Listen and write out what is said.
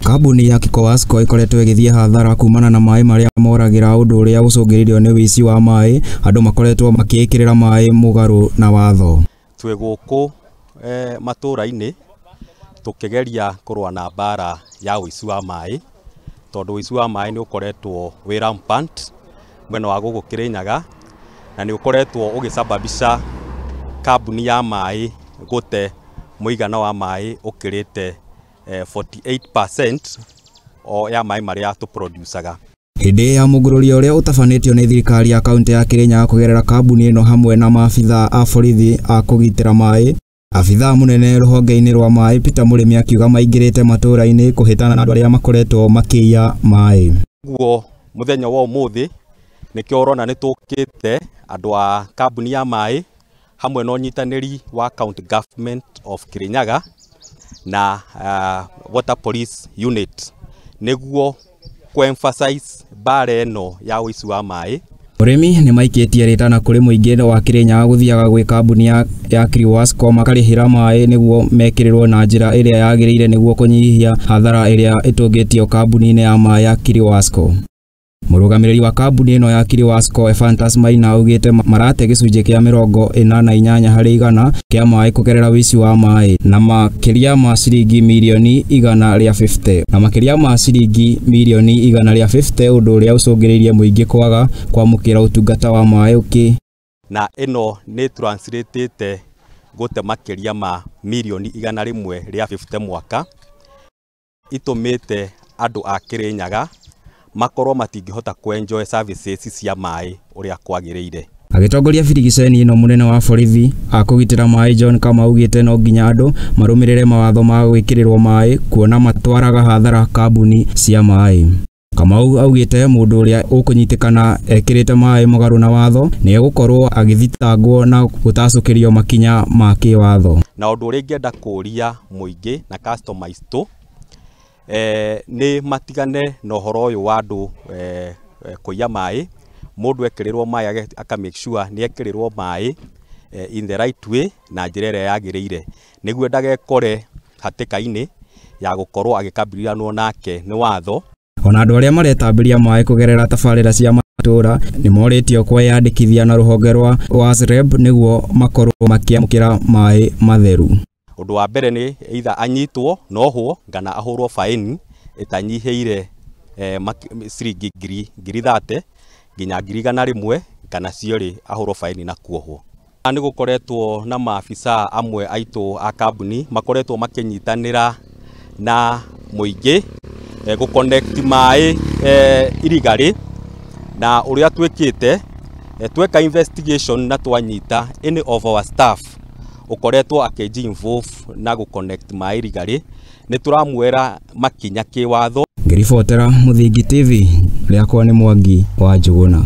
Kambuni ya Kikowasco ĩkoretwo ĩgĩthiĩ hathara kumana na maĩ marĩa moragĩra, ũndũ ũrĩa ũcũngĩrĩirio nĩ ũici wa maĩ. Andũ makoretwo makĩĩkĩrĩra maĩ mũgarũ na watho. Twĩ gũkũ matũra-inĩ tũkĩgeria kũrũa na mbara ya ũici wa maĩ, tondũ ũici wa maĩ nĩ ũkoretwo wĩ rampant mwena wa gũkũ Kĩrĩnyaga, na nĩ ũkoretwo ũgĩcababisha kambuni ya maĩ gũte mũigana wa maĩ ũkĩrĩte 48% o ya maĩ marĩa tũproducaga. Hĩndĩ ya mũngũrũrio ũrĩa ũtabanĩtio nĩ thirikari ya kaunti ya Kĩrĩnyaga kũgerera kambuni ĩno hamwe na maabithaa a borithi a kũgitĩra maĩ, abithaa mũnene rũhonge-inĩ rwa maĩ Peter Mũrĩmi akiuga maingĩrĩte matũra-inĩ kũhĩtana na andũ arĩa makoretwo makĩiya maĩ. Guo mũthenya wa ũmũthĩ nĩkĩo ũrona nĩ tũkĩte andũ a kambuni ya maĩ hamwe na ũnyitanĩri wa County Government of Kirinyaga na Water Police Unit nĩguo kũ-emphasize mbara ĩno ya ũici wa maĩ. Mũrĩmi nĩ maikĩtie rĩtana kũrĩ mũingĩ wa Kĩrĩnyaga gũthiaga gwĩ kambuni ya Kiriwasco makarĩhĩra maĩ nĩguo mekĩrĩrwo na njĩra ĩrĩa yagĩrĩire nĩguo kũnyihia hathara ĩrĩa ĩtũngĩtio kambuni-inĩ ya maĩ ya Kiriwasco. Mũrũgamĩrĩri wa kambuni ĩno ya Kiriwasco Ephantus Maina augĩte marate gĩcunjĩ kĩa 48 harĩ igana kĩa maĩ kũgerera ũici wa maĩ na makĩria ma ciringi mirioni 150 na makĩria ma ciringi mirioni 150, ũndũ ũrĩa ũcũngĩrĩirie mũingĩ kwaga kwamũkĩra ũtungata wa maĩ ũkĩ. Na ĩno nĩ translate gũte makĩria ma mirioni 150 mwaka, itũmĩte andũ a Kĩrĩnyaga makorwo matingĩhota kũ-enjoy services cia maĩ ũrĩa kwagĩrĩire. Agĩtongoria birigiceni ĩno, mũnene wa borithi a kũgitĩra maĩ John Kamau augĩte no nginya andũ marũmĩrĩre mawatho ma gwĩkĩrĩrwo maĩ kuona matwaraga hathara kambuni cia maĩ. Kamau augĩte mũndũ ũrĩa ũkũnyitĩkana ekĩrĩte maĩ mũgarũ na watho nĩ egũkorwo agĩthitangwo na gũtacũkĩrio makinya ma kĩwatho. Na ũndũ ũrĩa ingĩenda kũũria mũingĩ na customer aitũ nĩ matigane na ũhoro ũyũ wa andũ kũiya maĩ. Mũndũ ekĩrĩrwo maĩ aka make sure nĩ ekĩrĩrwo maĩ in the right way na njĩra ĩrĩa yagĩrĩire, nĩguo ndagekore hatĩka-inĩ ya gũkorwo agĩkabilianwo nake nĩ watho. Ona andũ arĩa maretambĩria maĩ kũgerera tabarĩra cia matũra nĩ morĩtio kwĩyandĩkithia na rũhonge rwa WASREB nĩguo makorwo makĩamũkĩra maĩ matheru. Ũndũ wa mbere nĩ either anyitwo na ohwo kana ahũrwo faini ĩtanyihĩire ciringi ngiri 30 nginya ngiri 100 kana ciorĩ ahũrwo faini na kuohwo. Nĩ gũkoretwo na maabithaa amwe aitũ a kambuni makoretwo makĩnyitanĩra na mũingĩ gũ-connect maĩ irigarĩ, na ũrĩa twĩkĩte tweka investigation na twanyita any of our staff ũkoretwo akĩnji involve na gũ-connect maĩ irigarĩ, nĩ tũramwera makinya kĩwatho. Ngĩribotera Mũthingi TV, rĩakwa nĩ Mwangi wa Njũgũna.